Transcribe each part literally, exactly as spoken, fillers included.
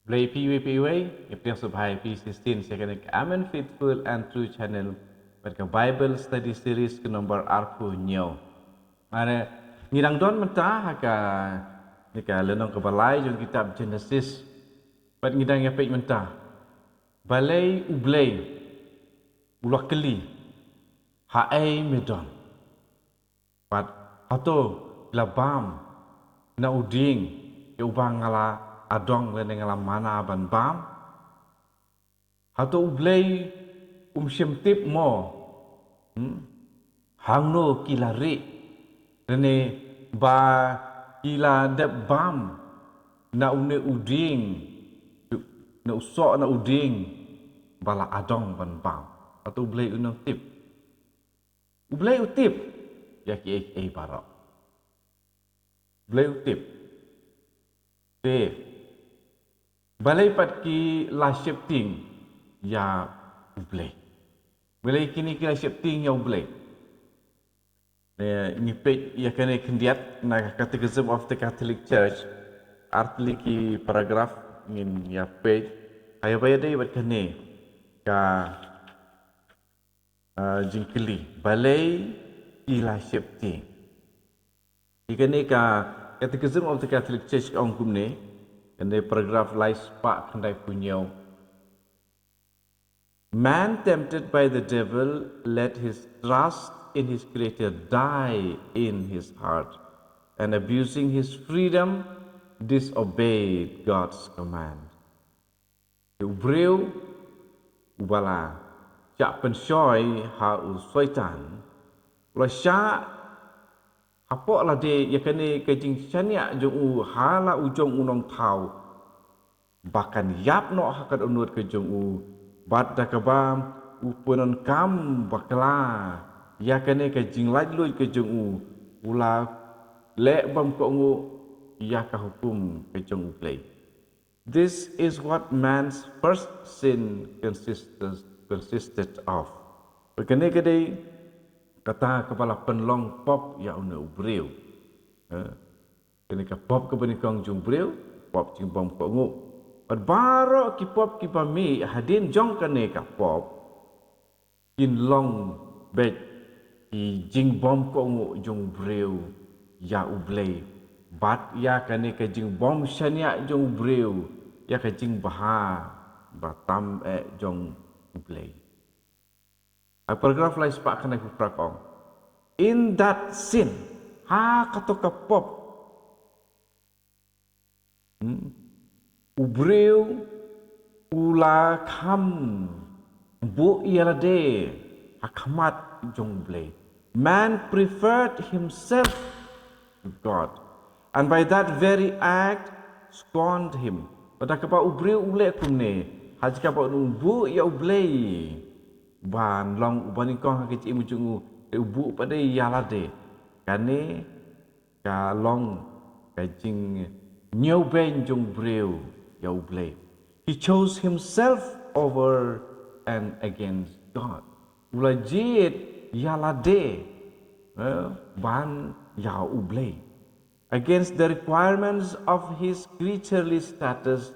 Blei ïa phi iwei pa iwei, ïa phi sngewbha ïa phi shisien sha kane ka Amen Faithful and True Channel bad ka Bible Study Series ka number arphew hynñiew. Are, ngi dang don mynta ha ka, ne ka lynnong kaba lai jong kitab Genesis. Bad ngi dang ïa peit mynta. Balei U Blei u la kylli, haei me don? Bad hato phi la bam na u dieng ïa uba nga la adong lane nga la mana ban bam? Hato U Blei um shym tip mo, hmm, hangno ki la rieh, lane ba ki la dep bam na une u dieng, na u soh na u dieng ba la adong ban bam? Hato U Blei um tip? U Blei u tip ïa kiei kiei baroh. U Blei u tip. Te balei pat ki la sheptieng ïa U Blei? Balei kine ki la sheptieng ïa U Blei? Eh, ngi peit ïa kane khyndiat na Catechism of the Catholic Church, artylli ki paragraph, ngin ïa peit. Haba ïadei bad kane ka ah, jingkylli, balei ki la sheptieng? Ïa kane ka Catechism of the Catholic Church ka ong kumne, kane paragraph lai spah khyndai phew hynñiew. Man tempted by the devil let his trust in his Creator die in his heart, and abusing his freedom, disobeyed God's command. Te u briew uba la shah pynshoi ha u Soitan, u la shah hapoh lade ïa kane ka jingshaniah jong u ha la u jong u nongthaw, ba kan ïap noh ha ka dohnud ka jong u, bad da kaba u pyndonkam bakla ïa kane ka jinglaitluid ka jong u, u la leh bymkohnguh ïa ka hukum ka jong U Blei. This is what man's first sin consisted, consisted of. Bad kane ka dei kata kaba la pynlong pop ïa une u briew. Eh, kane ka pop kaba nyngkong jong u briew, pop jingbymkohnguh. Bad baroh ki pop kiba mih hadien jong kane ka pop, kin long beit ki jingbymkohnguh jong u briew ïa U Blei, bad ïa kane ka jingbymshaniah jong u briew ïa ka jingbha ba tam eh jong U Blei. Ha paragraph lai spah khyndai phew phra ka ong, in that sin, ha kato ka pop, hmm, u briew u la kham buh ïa lade ha khmat jong U Blei. Man preferred himself to God, and by that very act scorned him. Bad da kaba u briew u leh kumne, ha jaka ba un buh ïa U Blei ban long uba nyngkong ha ka jingim jong u, te u buh pat de ïa lade. Kane ka long ka jingñiewbeiñ jong u briew ïa U Blei. He chose himself over and against God. U la jied ïa lade, eh, ban ïa U Blei. Against the requirements of his creaturely status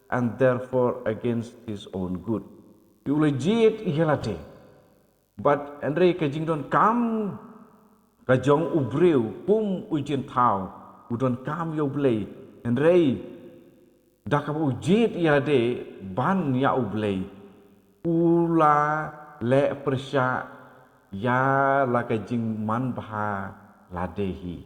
and therefore against his own good. U la jied ïa lade. Bad hynrei ka jingdonkam ka jong u briew kum u jingthaw, u donkam ïa U Blei, hynrei da kaba u jied ïa lade ban ïa U Blei, u la leh pyrshah ïa la ka jingmanbha lade hi.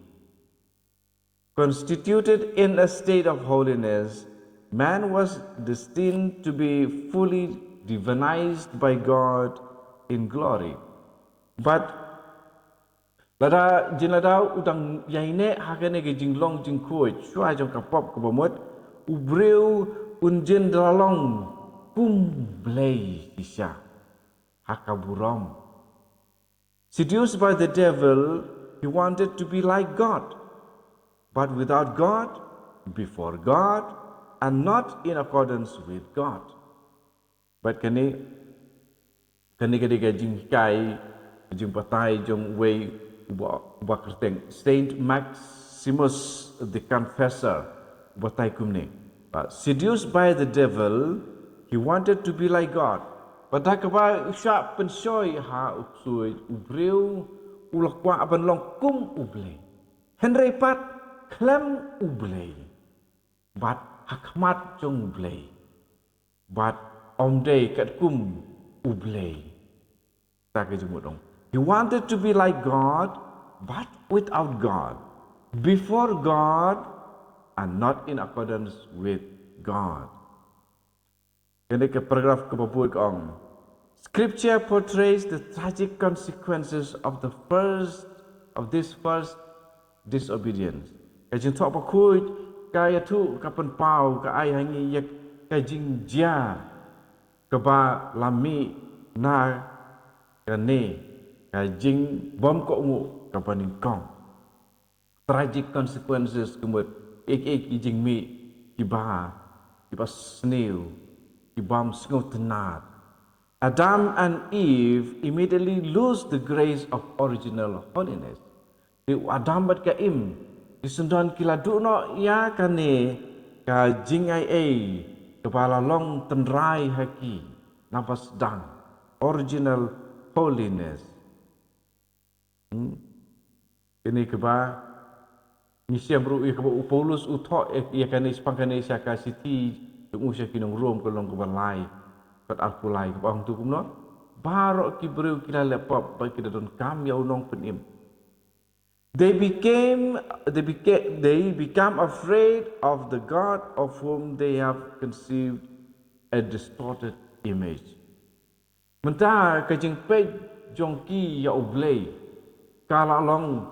Constituted in a state of holiness, man was destined to be fully divinized by God in glory. But lada, jin lada u dang ïaineh ha kane ka jinglong jingkhuid shuwa jong ka pop kaba mut, u briew un jin da long kum Blei shisha ha ka burom. Seduced by the devil, he wanted to be like God, but without God, before God, and not in accordance with God. Bad kane, kane ka dei ka jinghikai, jingbatai jong uwei uba, uba kyrteng Saint Maximus the Confessor, u batai kumne. But seduced by the devil, he wanted to be like God. Bad da kaba u shah pynshoi ha u ksuid, u briew u la kwah ban long kum U Blei. Hynrei pat khlem U Blei. Bad ha khmat jong U Blei. Bad ym dei katkum U Blei. Ta ka jingmut ong. He wanted to be like God, but without God. Before God, and not in accordance with God. Kane ka paragraph kaba bud ka ong. Scripture portrays the tragic consequences of the first, of this first disobedience. Ka jingthoh bakhuid, ka ïathuh, ka pynpaw, ka ai ha ngi ïa ka jingjia kaba la mih na kane ka jingbymkohnguh kaba nyngkong. Tragic consequences, ka mut, eh, eh, ki jingmih kiba, kiba sniew, ki bym sngewtynnad. Adam and Eve immediately lose the grace of original holiness. Te u Adam bad ka Im, ki syndon ki la duh noh ïa kane ka jingaiei kaba la long tynrai ha ki na ba sdang, original holiness. Hmm. Kane kaba ngi shem ruh ïa kaba u Paulus u thoh ïa, ïa kane shaphang kane sha ka shithi jong u sha ki nong Rom ka lynnong kaba lai, ka dkhot arphew lai, kaba ong kumno: Baroh ki briew ki la leh pop bad ki la donkam ïa u Nongpynim. They became, they became, they become afraid of the God of whom they have conceived a distorted image. Mynta ka jingpeit jong ki ïa U Blei ka la long,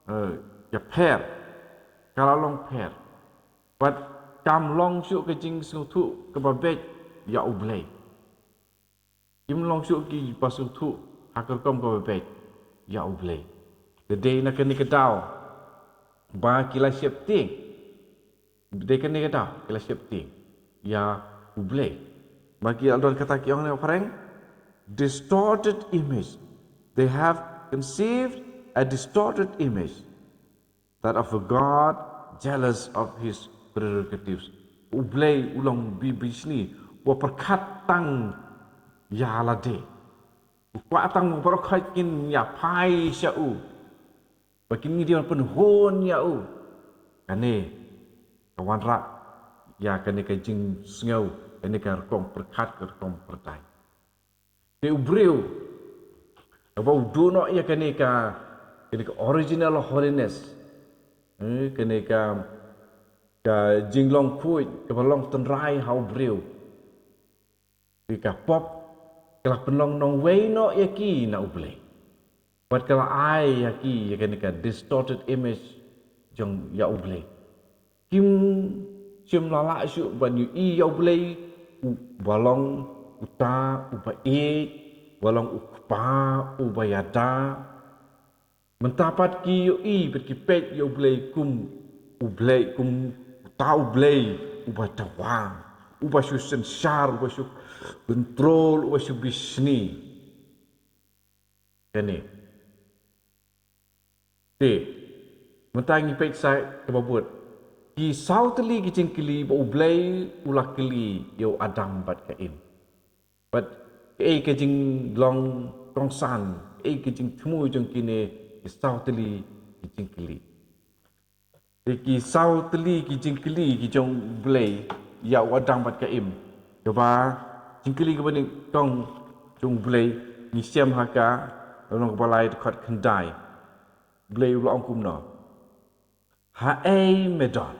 eh, ïapher, ka la long pher. Bad kam long shuh ka jingsngewthuh kaba beit ïa U Blei. Kim long shuh kiba sngewthuh ha ka rukom kaba beit ïa U Blei. Te dei na kane ka daw ba ki la sheptieng. Dei kane ka daw ki la sheptieng ïa U Blei. Ba ki la don kata ki ong ne phareng, distorted image. They have conceived a distorted image, that of a God jealous of his prerogatives. U Blei u long bi-, bishni, uba pyrkhat tang ïa lade. U kwah tang ba baroh khoit kin ïaphai sha u, ba kin ïa pynhun ïa u. Kane ka wanrah ïa kane ka jingsngew, kane ka rukom pyrkhat, ka rukom pyrthei. Te u briew, haba u duh noh ïa kane ka, kane ka original holiness, eh, kane ka, ka jinglong khuid kaba long tynrai ha u briew, te ka pop ka la pynlong nongwei noh ïa ki na U Blei. Bad ka la ai ïa ki ïa kane ka distorted image jong ïa U Blei. Kim shym la lah shuh ban ïohi ïa U Blei uba long uta uba ïeit, uba long u Kpa uba ïada. Mynta pat ki ïohi bad ki peit ïa U Blei kum U Blei, kum uta U Blei uba dawang, uba shu synshar, uba shu control, uba shu bishni. Kane. Te mynta ngi peit sa kaba bud. Ki saw tylli ki jingkylli ba U Blei u la kylli ïa u Adam bad ka Im. Bad kaei ka jinglong kongsan, kaei ka jingthmu jong kine ki saw tylli ki jingkylli. Te ki saw tylli ki jingkylli ki jong U Blei ïa u Adam bad ka Im. Kaba jingkylli kaba nyngkong jong U Blei ngi shem ha ka lynnong kaba lai dkhot khyndai. U Blei u la ong kumno? Haei me don?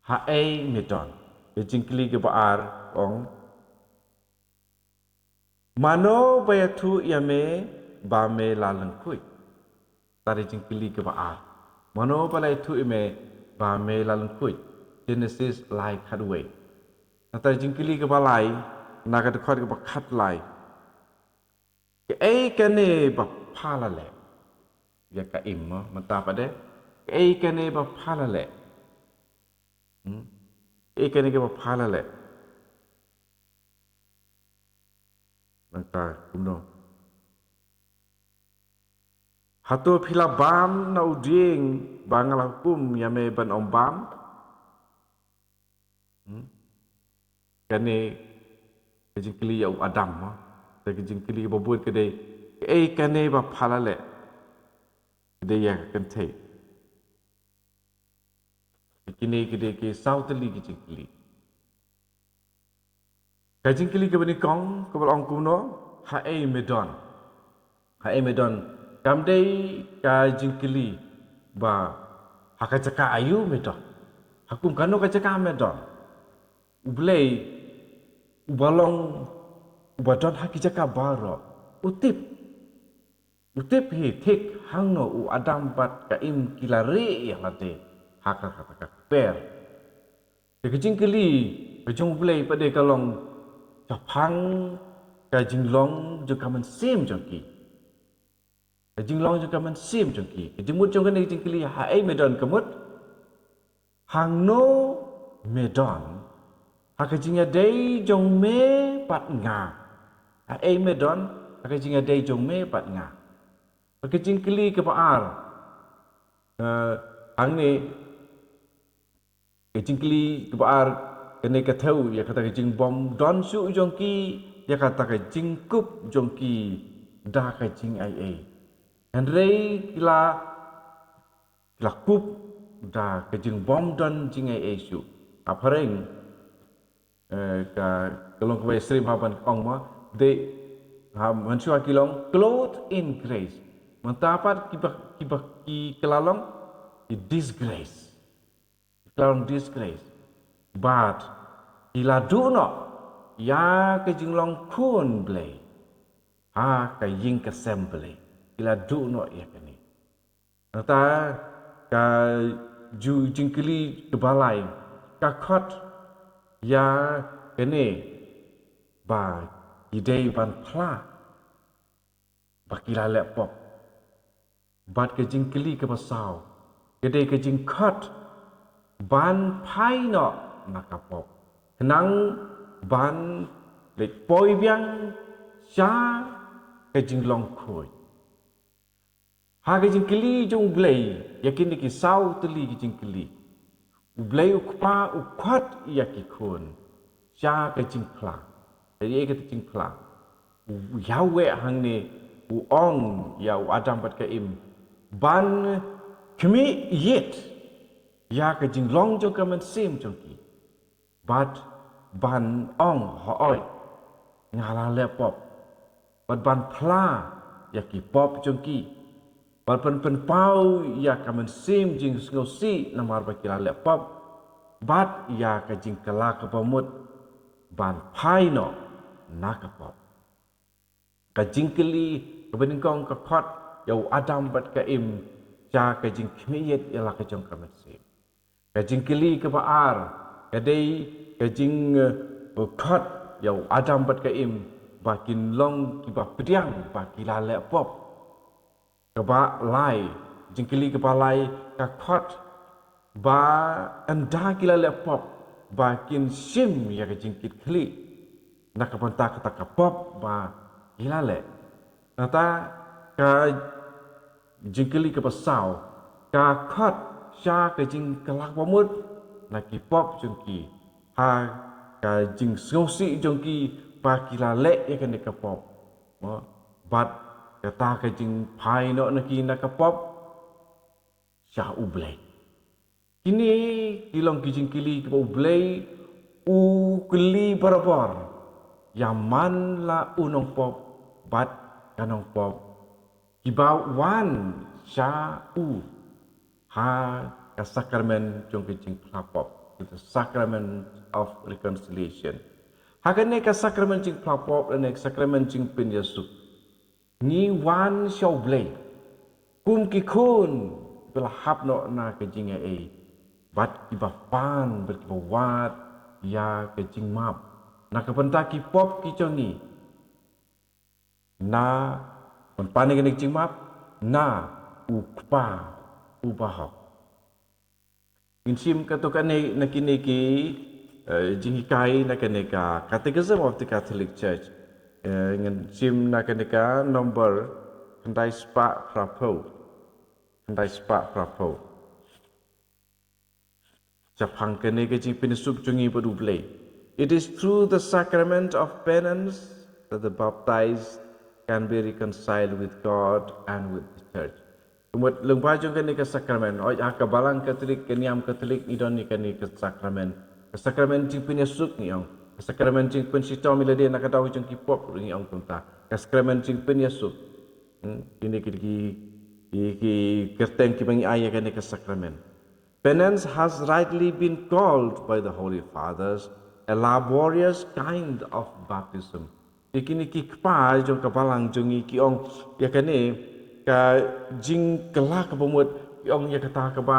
Haei me don? Ka jingkylli kaba ar ong, mano ba ïathuh ïa me ba me la lyngkhuid? Tari jingkylli kaba ar. Mano ba la ïathuh ïa me ba me la lyngkhuid? Genesis lai khatwei. Nangta jingkylli kaba lai, na ka dkhot kaba khatlai. Kaei kane ba pha la leh? Ïa ka Im mo, mynta pat de. Kaei kane ba pha la leh? Hmm? Kaei kane kaba pha la leh? Nangta kumno? Hato phi la bam na u dieng ba nga la hukum ïa me ban ym bam? Kane ka jingkylli ïa u Adam, ha. Te ka jingkylli ba bud ka dei, kaei kane ba pha la leh? Ka dei ïa ka kynthei. Kine ki dei ki saw tylli ki jingkylli. Ka jingkylli kaba nyngkong kaba la ong kumno, haei me don? Haei me don? Kam dei ka jingkylli ba ha ka jaka aïu me don, ha kum kano ka jaka me don. U Blei uba long, uba don ha ki jaka baroh, u tip. U tip hi thik hangno u Adam bad ka Im ki la rieh ïa lade ha ka, ka, ka kper. Te ka jingkylli ka jong U Blei pat de ka long shaphang ka jinglong jong ka mynsiem jong ki. Ka jinglong jong ka mynsiem jong ki. Ka jingmut jong kane ka jingkylli, haei me don, ka mut, hangno me don ha ka jingïadei jong me bad nga? Haei me don ha ka jingïadei jong me bad nga? Bad ka jingkylli kaba ar, eh, hangne, ka jingkylli kaba ar, kane ka thew ïa kata ka jingbym don shuh jong ki, ïa kata ka jingkup jong ki da ka jingaiei. Hynrei ki la, ki la kup da ka jingbym don jingaiei shuh. Ha phareng, eh, ka, ka long kaba ïasyriem ha ban ong ma, they, ha, mynshuwa ki long clothed in grace. Mynta pat kiba, kiba ki, ki la long ki disgrace. Ki la long disgrace. Bad ki la duh noh ïa ka jinglong khun Blei ha ka ïing ka sem Blei. Ki la duh noh ïa kane. Nangta ka ju-, jingkylli kaba lai ka khot ïa kane ba ki dei ban phla ba ki la leh pop. Bad ka jingkylli kaba saw ka dei ka jingkhot ban phai noh na ka pop, khnang ban leit poi biang sha ka jinglong khuid. Ha ka jingkylli jong U Blei ïa kine ki saw tylli ki jingkylli, U Blei U Kpa u khot ïa ki khun sha ka jingphla. Ïa kata jingphla, u Yahweh hangne u ong ïa u Adam bad ka Im ban khmih ïit ïa ka jinglong jong ka mynsiem jong ki. Bad ban ong, hooid, nga la leh pop. Bad ban phla ïa ki pop jong ki. Bad ban pynpaw ïa ka mynsiem jingsngewsih namar ba ki la leh pop. Bad ïa ka jingkylla kaba mut ban phai noh na ka pop. Ka jingkylli kaba nyngkong ka khot ïa u Adam bad ka Im sha ka jingkhmih ïit ïa la ka jong ka mynsiem. Ka jingkylli kaba ar ka dei ka jing, eh, khot ïa u Adam bad ka Im ba kin long kiba pdiang ba ki la leh pop. Kaba lai, jingkylli kaba lai ka khot ba ynda ki la leh pop ba kin shim ïa ka jingkitkhlieh na ka bynta kata ka pop ba ki la leh. Nangta ka jingkylli kaba saw ka khot sha ka jingkylla kaba mut na ki pop jong ki ha ka jingsngewsih jong ki ba ki la leh ïa kane ka pop. Mo, bad kata ka jingphai noh na ki na ka pop sha U Blei. Kine ki long ki jingkylli kiba U Blei u kylli barabor ïa man la u nongpop bad ka nongpop kiba wan sha u ha ka sakramen jong ka jingphla pop, the sacrament of reconciliation. Ha kane ka sakramen jingphla pop lane ka sakramen jingpynïasuk, ngi wan sha U Blei kum ki khun kiba la hap noh na ka jingaiei bad kiba pan bad kiba wad ïa ka jingmap na ka bynta ki pop ki jong ngi. Na, ban pan ïa kane ka jingmap na U Kpa uba hok. Ngin shim katto katne na kine ki, eh, jinghikai na kane ka Catechism of the Catholic Church. Eh, ngin shim na kane ka number khyndai spah phraphew. Khyndai spah phraphew. Shaphang kane ka jingpynïasuk jong ngi bad U Blei. It is through the sacrament of penance that the baptized can be reconciled with God and with the church. Kumut lengba jong kane ka sakramen, oi ha ka balang Katolik, ka niam Katolik, ngi don ïa kane ka sakramen. Ka sakramen jingpynïasuk ngi ong. Ka sakramen jingpynshitom ïa lade na ka daw jong ki pop ruh ngi ong kumta. Ka sakramen jingpynïasuk. Hmm, kine ki, ki, ki, ki kyrteng kiba ngi ai ïa kane ka sakramen. Penance has rightly been called by the Holy Fathers a laborious kind of baptism. Ïa kine ki kpa jong ka balang jong ngi ki ong ïa kane ka jingkylla kaba mut, ki ong ïa kata kaba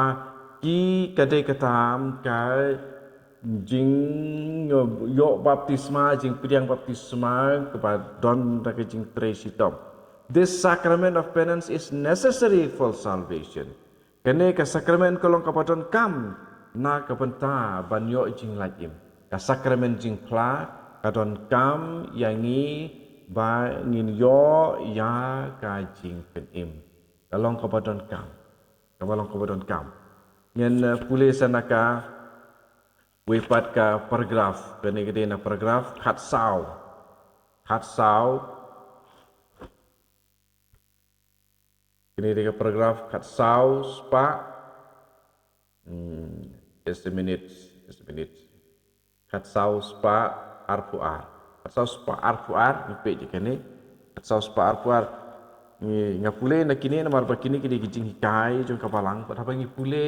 ki ka dei kata ka jing, uh, ïoh baptisma, jingpdiang baptisma kaba don da ka jingtrei shitom. This sacrament of penance is necessary for salvation. Kane ka sakramen ka long kaba donkam na ka bynta ban ïoh jinglait im. Ka sakramen jingphla ka donkam ïa ngi ba ngin ïoh ïa ka jingpynim. Ka long kaba donkam. Kaba long kaba donkam. Ngin, eh, pule sa na ka wei pat ka paragraph, kane ka dei na paragraph khatsaw. Khatsaw. Kane ka dei ka paragraph khatsaw spah. Hmm, just a minute, just a minute. Khatsaw spah arphew ar. Khatsaw spah arphew ar, ngi peit ïa kane. Khatsaw spah arphew ar. Ngi, nga pule na kine namar ba kine ki dei ki jinghikai jong ka balang. Bad haba ngi pule,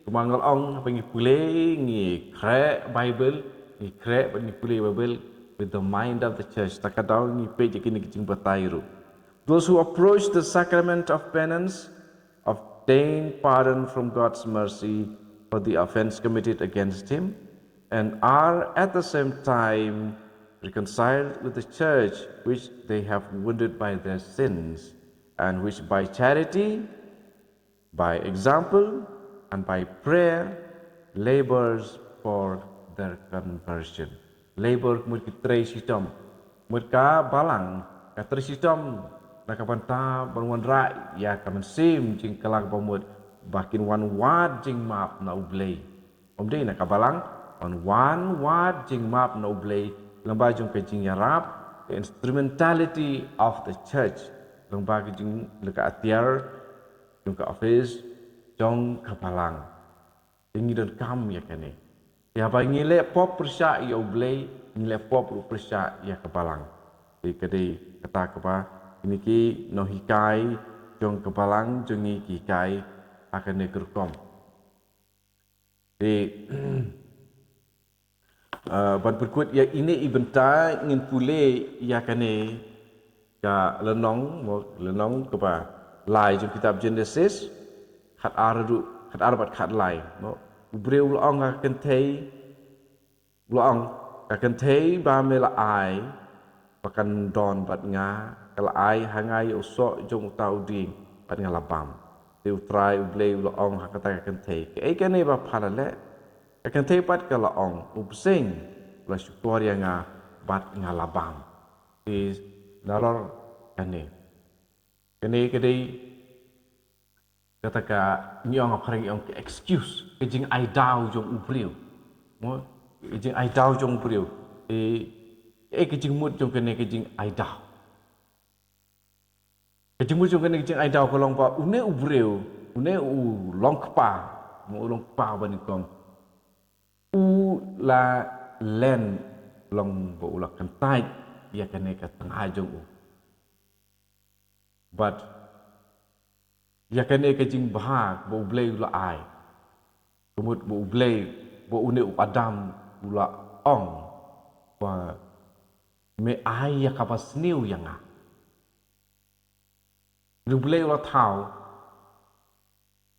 kumba nga la ong, haba ngi pule, ngi khreh Bible, ngi khreh bad ngi pule Bible with the mind of the church. Ta ka daw ngi peit ïa kine ki jingbatai ruh. Those who approach the sacrament of penance obtain pardon from God's mercy for the offense committed against Him and are at the same time reconciled with the church which they have wounded by their sins, and which by charity, by example, and by prayer labors for their conversion. Labor, mut ki trei shitom. Mut ka balang ka trei shitom na ka bynta ban wanrah ïa ka mynsiem jingkylla ba mut ba kin wan wad jingmap na U Blei. Ym dei na ka balang, ban wan wad jingmap na U Blei lyngba jong ka jingïarap, the instrumentality of the church, lyngba ka jing, lyngba ka atiar jong ka office jong ka balang. Te ngi donkam ïa kane. Ïa ba ngi leh pop pyrshah ïa U Blei, ngi leh pop ruh pyrshah ïa ka balang. Te ka dei kata kaba kine ki nonghikai jong ka balang jong ngi ki hikai ha kane ka rukom. Te, eh, ban pynkut ïa ine i bynta ngin pule ïa kane ka lynnong, mo, lynnong kaba lai jong kitab Genesis, khat ar ruh, khat ar bad khat lai, mo. U briew u la ong ha ka kynthei, u la ong, ka kynthei ba me la ai ba kan don bad nga, ka la ai ha nga ïa u soh jong uta u dieng bad nga la bam. Te U Trai U Blei u la ong ha kata ka kynthei, kaei kane ba pha la leh? Ka kynthei pat ka la ong, u bseiñ u la shukor ïa nga bad nga la bam. Te nalor kane, kane ka dei kata ka ngi ong ha phareng ngi ong ka excuse, ka jingai daw jong u briew. Mo, ka jingai daw jong u briew. E, e ka jingmut jong kane ka jingai daw. Ka jingmut jong kane ka jingai daw ka long ba une u briew, une u long kpa, mo, u long kpa ba nyngkong, u la len, long ba u la kyntait ïa kane ka tnga jong u. Bad ïa kane ka jingbha ba U Blei u la ai. Ka mut ba U Blei, ba une u Adam u la ong ba me ai ïa kaba sniew ïa nga. U Blei u la thaw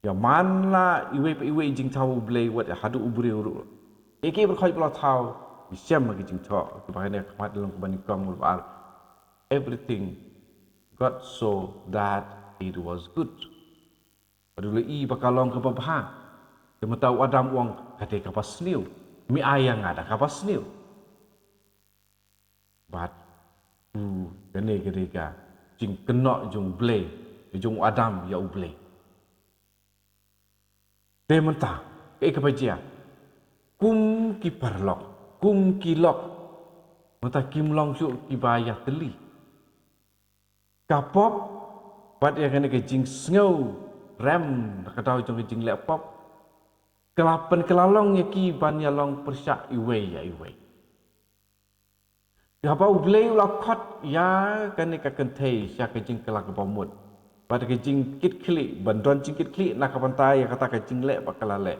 ïa man la iwei pa iwei i jingthaw U Blei, wat ïa haduh u briew ruh. Ïa ki briew khoit ba la thaw, i shem ha ki jingthoh kiba ha kane ka khmat, lynnong kaba nyngkong, lynnong kaba ar. Everything God saw that it was good. Bad u la i ba ka long kaba bha. Te mynta u Adam u ong, ka dei kaba sniew. Me ai ïa nga da kaba sniew. Bad u, kane ka dei ka jingkynnoh jong U Blei, jong u Adam ïa U Blei. Te mynta, kaei kaba jia? Kum ki paralok, kum ki lok, mynta kim long shuh kiba ïatylli. Ka pop bad ïa kane ka jingsngew rem na ka daw jong ka jingleh pop, ka la pynkylla long ïa ki ban ïa long pyrshah iwei ïa iwei. Haba U Blei u la khot ïa kane ka kynthei sha ka jingkylla kaba mut bad ka jingkitkhlieh, ban don jingkitkhlieh na ka bynta ïa kata ka jingleh ba ka la leh.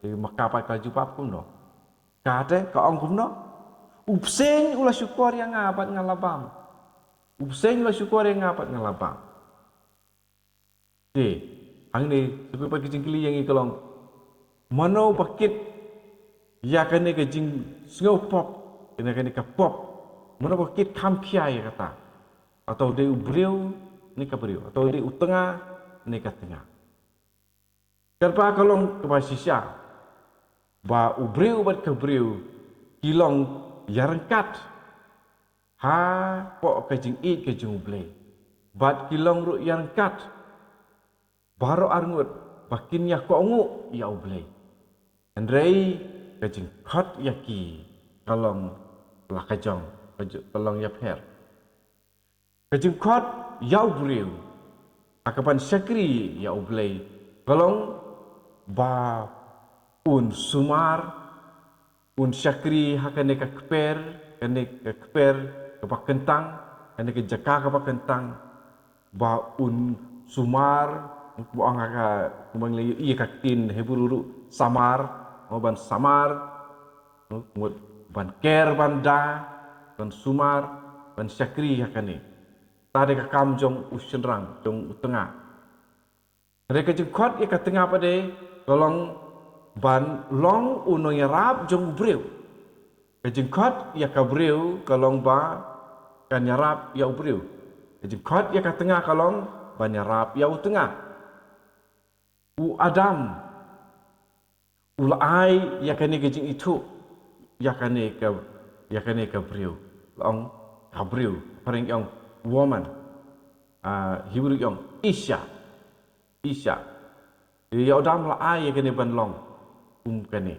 Te ma ka pat ka la jubab kumno? Kata ka ong kumno? U bseiñ u la shukor ïa nga bad nga la bam. U bseiñ u la shukor ïa nga bad nga la bam. Te hangne sa phi pat ka jingkylli ïa ngi ka long, mano ba kit ïa kane ka jingsngew pop, kane, kane ka pop? Mano ba kit kham khia ïa kata? Hato dei u briew ne ka briew? Hato dei u tnga ne ka tnga? Katba ka long kaba shisha ba u briew bad ka briew ki long ïaryngkat hapoh ka jingïeit ka jong U Blei, bad ki long ruh ïaryngkat baroh arngut ba kin ïakohnguh ïa U Blei. Hynrei ka jingkhot ïa ki ka long la ka jong, ka ju-, ka long ïapher. Ka jingkhot ïa u briew ha kaban shakri ïa U Blei ka long ba un sumar, un shakri ha kane ka kper, kane ka kper kaba kyntang, kane ka jaka kaba kyntang, ba un sumar, kumba ong ha ka, kumba ngi la ïohi ha ka ktien Hebru ruh, samar, mo, ban samar, mo, mut ban ker, ban da, ban sumar, ban shakri ha kane. Kata dei ka kam jong u shynrang, jong u tnga. Hynrei ka jingkhot ïa ka tnga pat de ka long ban long u nongïarap jong u briew. Ka jingkhot ïa ka briew ka long ba kan ïarap ïa u briew. Ka jingkhot ïa ka tnga ka long ban ïarap ïa u tnga. U Adam u la ai ïa kane ka jingithuh ïa kane ka, ïa kane ka briew. La ong ka briew, phareng ong woman. Ah, Hebru ong isha. Isha. Ïa u Adam la ai ïa kane ban long kum kane.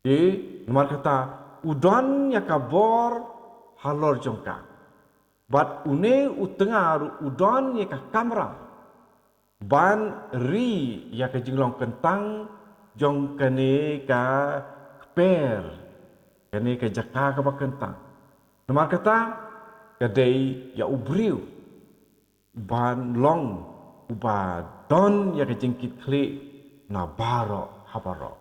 Te namar kata u don ïa ka bor halor jong ka. Bad une u tnga ruh u don ïa ka kamram ban ri ïa ka jinglong kyntang jong kane ka kper, kane ka jaka kaba kyntang. Namar kata ka dei ïa u briew ban long uba don ïa ka jingkitkhlieh na baroh ha baroh.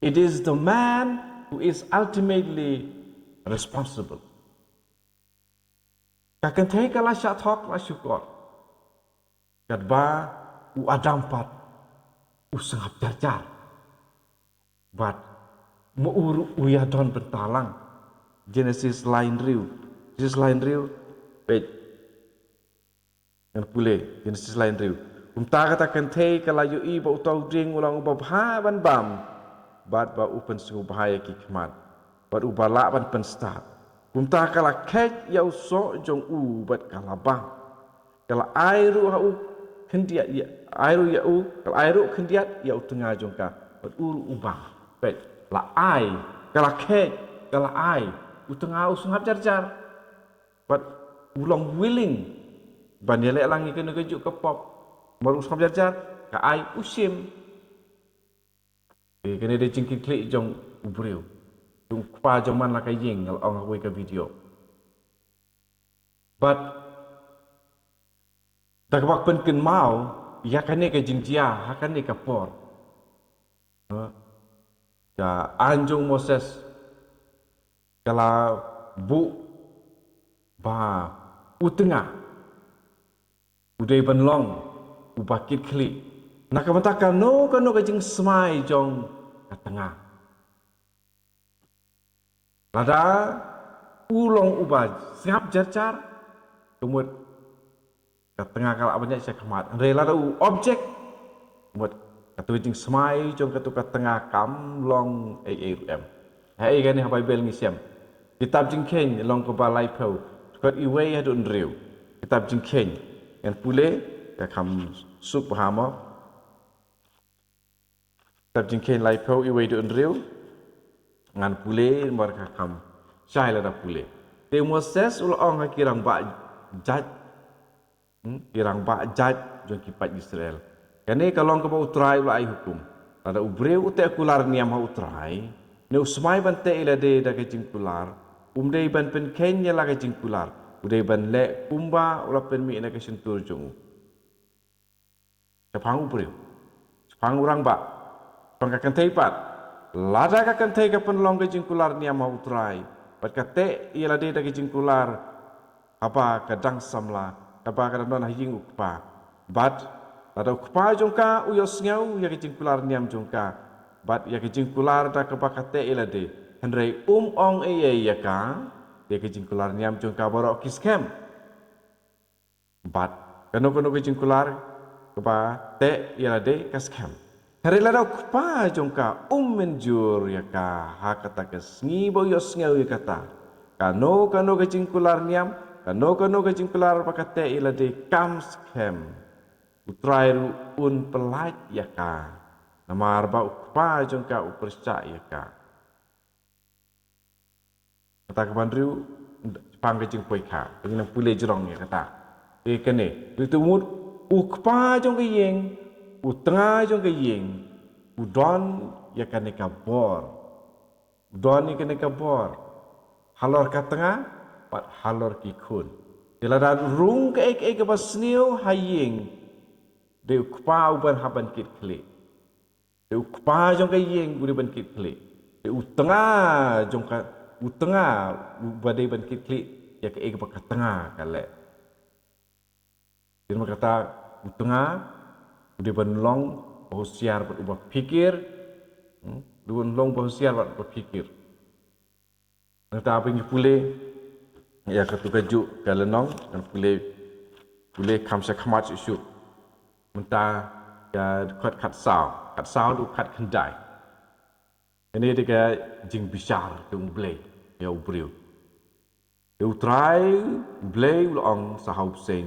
It is the man who is ultimately responsible. Ka kynthei ka la shah thok, la shukor. Katba u Adam pat u sngap jar jar. Bad ma u ruh u ïadon bynta lang. Genesis lai hynriew. Genesis lai hynriew. Peit. Ngan pule, Genesis lai hynriew. Kumta kata ka kynthei ka la ïohi ba uta u dieng u long uba bha ban bam, bad ba u pynsngewbha ïa ki khmat, bad uba lah ban pynstad. Kumta ka la kheit ïa u soh jong u bad ka la bam. Ka la ai ruh ha u khyndiat ïa, ai ruh ïa u, ka la ai ruh khyndiat ïa u tnga jong ka, bad u ruh u bam. Peit, la ai, ka la kheit, ka la ai. U tnga u sngap jar jar. Bad u long willing ban ïaleh lang ïa kane kajuh ka pop. Namar u sngap jar jar, ka ai u shim. Eh, kane dei jingkitkhlieh jong u briew. U kpa jong man la ka ïing, nga la ong ha kawei ka video. Bad da kaba pynkynmaw ïa kane ka jingjia ha kane ka por, ha, ka aiñ jong u Moses ka la buh ba u tnga u dei ban long uba kitkhlieh na ka bynta kano kano ka jingsmai jong ka tnga. Lada u long uba sngap jar jar, ka mut ka tnga ka lah ban ïaid sha khmat. Hynrei lada u object, ka mut katu ka jingsmai jong katu ka tnga kam long ei ei ruh em. Ha ei kane ha Baibl ngi shem. Kitab Jingkheiñ lynnong kaba laiphew, dkhot iwei haduh hynriew. Kitab Jingkheiñ, ngan pule, ka kham suk bha mo. Kitab Jingkheiñ laiphew, iwei haduh hynriew. Ngan pule namar ka kham shai lada pule. Te u Moses u la ong ha ki rangbah jait, hmm, ki rangbah jait jong ki paid Israel, kane ka long kaba U Trai u la ai hukum: Lada u briew u teh kular niam ha U Trai, ne u smai ban teh ïa lade da ka jingkular, um dei ban pynkheiñ ïa la ka jingkular. U dei ban leh kumba u la pynmih na ka shyntur jong u. Shaphang u briew, shaphang u rangbah, shaphang ka kynthei pat, lada ka kynthei ka pynlong ka jingkular niam ha U Trai, bad ka teh ïa lade da ka jingkular haba ka dang samla, kaba ka dang don ha ïing u kpa, bad lada u kpa jong ka u ïohsngew ïa ka jingkular niam jong ka bad ïa ka jingkular da kaba ka teh ïa lade, hynrei um ong ei ei ïa ka, te ka jingkular niam jong ka baroh ki skhem. Bad kano kano ka jingkular kaba teh ïa lade ka skhem. Hynrei lada u kpa jong ka um mynjur ïa ka ha kata ka sngi ba u ïohsngew ïa kata, kano kano ka jingkular niam, kano kano ka jingkular ba ka teh ïa lade kam skhem. U Trai ruh un pyllait ïa ka, namar ba u kpa jong ka u pyrshah ïa ka. Kata ka ban hynriew, shaphang ka jingpoi kha. Ngi nang pule jrong ïa kata. Te kane, te u mut, u kpa jong ka ïing, u tnga jong ka ïing, u don ïa kane ka bor. U don ïa kane ka bor halor ka tnga bad halor ki khun. Te lada rung kaei kaei kaba sniew ha ïing, dei u kpa uban hap ban kit khlieh. Te u kpa jong ka ïing u dei ban kit khlieh. Te u tnga jong ka, u tnga uba dei ban kit khlieh ïa kaei kaba ka tnga ka leh. Te namar kata u tnga u dei ban long ba husiar bad uba phikir. Hmm? U dei ban long ba husiar bad uba phikir. Nangta ba ngi pule ïa katu kajuh ka lynnong, ngan pule, pule kham sha khmat shuh shuh. Mynta ka dkhot khatsaw, khatsaw haduh khatkhyndai. Kane dei ka jingbishar jong U Blei ïa u briew. Te U Trai U Blei u la ong sha u bseiñ: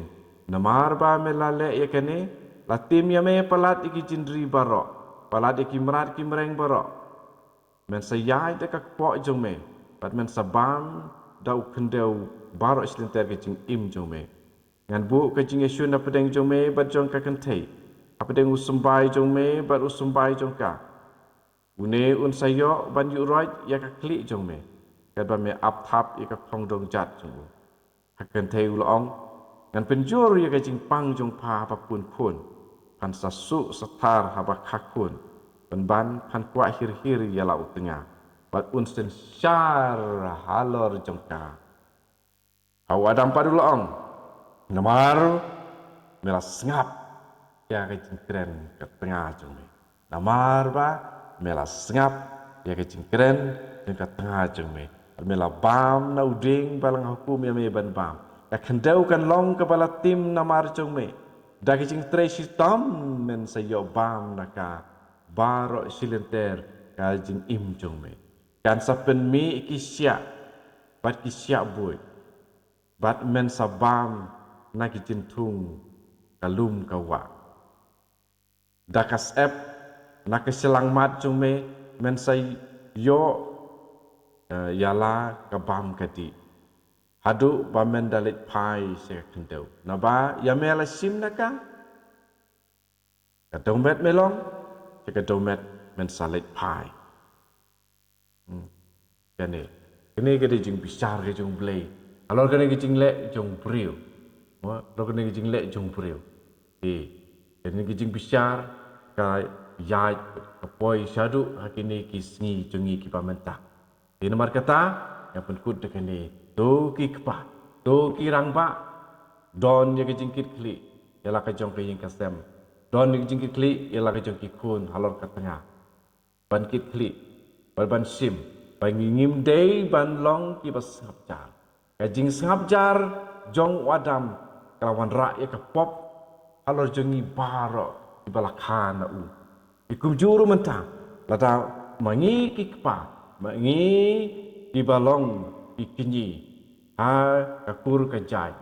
Namar ba me la leh ïa kane, la tim ïa me palat ïa ki jingri baroh, palat ïa ki mrad ki mreng baroh. Men sa ïaid da ka kpoh jong me, bad men sa bam da u khyndew baroh shilynter ka jingim jong me. Ngan buh ka jingïashun hapdeng jong me bad jong ka kynthei, hapdeng u symbai jong me bad u symbai jong ka. Une un sa ïoh ban ïuhroit ïa ka khlieh jong me, katba me ap thap ïa ka khongdong jat jong u. Ha ka kynthei u la ong: Ngan pynjur ïa ka jingpang jong pha haba khun khun, phan sa suk sa thar haba kha khun, pynban phan kwah hir hir ïa la u tnga, bad un synshar halor jong ka. Ha u Adam pat u la ong: Namar me la sngap ïa ka jingkren ka tnga jong me. Namar ba me la sngap ïa ka jingkren jong ka tnga jong me, bad me la bam na u dieng ba la nga hukum ïa me ban bam. Ka khyndew kan long kaba la tim namar jong me. Da ka jingtrei shitom men sa ïoh bam na ka baroh shilynter ka jingim jong me. Kan sa pynmih ki shiah bad ki shiah buit, bad men sa bam na ki jingthung ka lum ka wah. Da ka syep na ka shyllangmat jong me men sa ïoh, eh, ïa la ka bam ka dih, haduh ba men da leit phai sha ka khyndew. Naba ïa me la shim na ka, ka dewmet me long, sha ka dewmet men sa leit phai. Hmm. Kane, kane ka dei jingbishar ka jong U Blei halor kane ka jingleh jong u briew. Mo, halor kane ka jingleh jong u briew. Eh, kane ka jingbishar ka ïaid ka poi shaduh ha kine ki sngi jong ngi kiba mynta. Te namar kata, ngan pynkut da kane: to ki kpa, to ki rangbah, don ïa ka jingkitkhlieh ïa la ka jong ka ïing ka sem. Don ïa ka jingkitkhlieh ïa la ka jong ki khun halor ka tnga, ban kitkhlieh, ban, ban shim ba ngi ngim dei ban long kiba sngap jar. Ka jingsngap jar jong u Adam ka la wanrah ïa ka pop halor jong ngi baroh kiba la kha na u. Te kumjuh ruh mynta, lada ma ngi ki kpa, ma ngi kiba long ki kñi ha ka kur ka jait,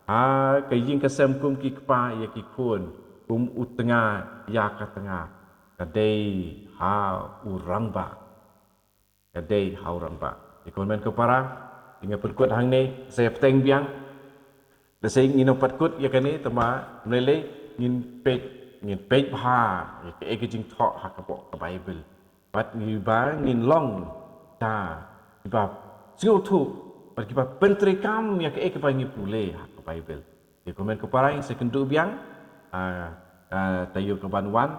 ha ka ïing ka sem kum ki kpa ïa ki khun, kum u tnga ïa ka tnga, ka dei ha u rangbah. ka dei ha u rangbah. Ïa kumne ko para, nga pynkut hangne, sa ïa bteng biang. Lehse ngin ym pat kut ïa kane, tangba mynlei ngin peit, ngin peit bha ïa kaei ka jingthoh ha ka bok ka Baibl. Bad ngi ba ngin long da kiba sngewthuh bad kiba pyntreikam ïa kaei kaba ngi pule ha ka Baibl. Ïa kumne ko para, ngin sa ïakynduh biang, ah, ah, taïew kaban wan,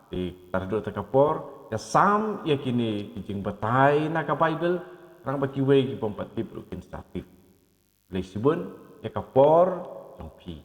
te tad haduh kata ka por, ïa sam ïa kine ki jingbatai na ka Baibl, khnang ba kiwei ki bym pat tip ruh kin sa tip. Khublei shibun ïa ka por jong phi.